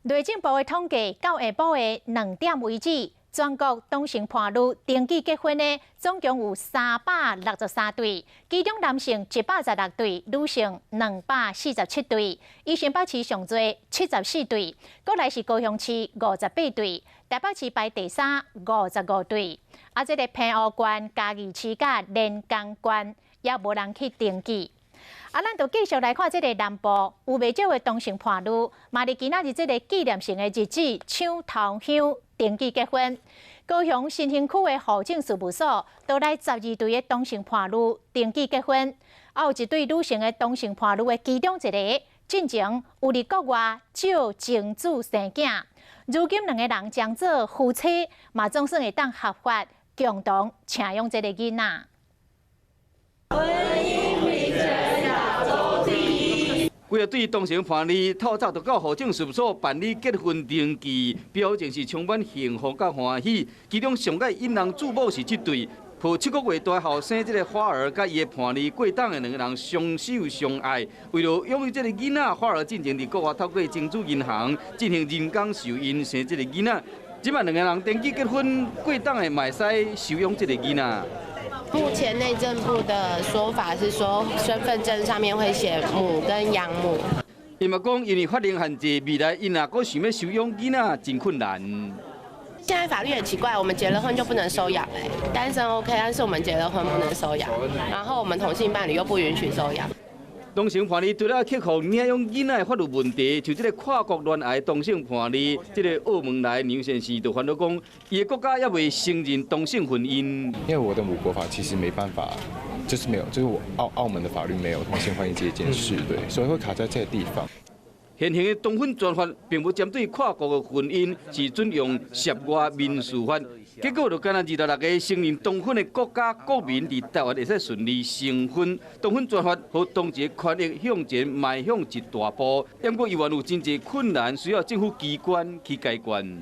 內政部的統計，到下晡的2點為止，全國同性伴侶登記結婚的總共有363對，其中男性116對，女性247對。以新北市上濟74對，閣來是高雄市58對，台北市排第三55對。啊，這个澎湖縣、嘉義市佮連江縣也無人去登記。啊，咱就繼續來看這个南部有袂少的同性伴侶，嘛佇今仔日這个紀念性的日子搶頭香登記結婚。高雄新興區的戶政事務所都來12對的同性伴侶登記結婚，啊，有一對女性的同性伴侶的其中一个，進前有佇國外借精子生囝，如今兩个人將做夫妻，嘛總算會當合法共同領養這个囡仔。婚姻平權亞洲第一。幾仔對同性伴侶透早就到戶政事務所辦理結婚登記，表情是充滿幸福佮歡喜。其中上蓋引人注目是這對抱7個月大後生這个花兒佮伊的伴侶過冬的兩个人雙手相愛，為了養育這个囡仔，花兒進前佇國外透過精子銀行進行人工受孕生這个囡仔。這擺兩个人登記結婚，過冬的嘛會使收養這个囡仔。目前內政部的說法是說，身份證上面會寫母跟養母。伊嘛講，因為法令限制，未來𪜶若閣想欲收養囡仔，真困難。現在法律很奇怪，我們結了婚就不能收養，單身 OK，但是我們結了婚不能收養，然後我們同性伴侶又不允許收養。同性伴侶除了克服領養囡仔的法律問題，像這个跨國戀愛同性伴侶，這个澳門來楊先生就煩惱講，伊的國家猶未承認同性婚姻。因為我的母國法其實沒辦法，就是沒有，就是我澳門的法律沒有同性婚姻這件事，對，所以會卡在這個地方。現行的同婚專法並無針對跨國的婚姻，是準用涉外民事法，結果就干焦26個承認同婚的國家國民佇台灣會使順利成婚。同婚專法予同志權益向前邁向一大步，不過猶原有真濟困難需要政府機關去解決。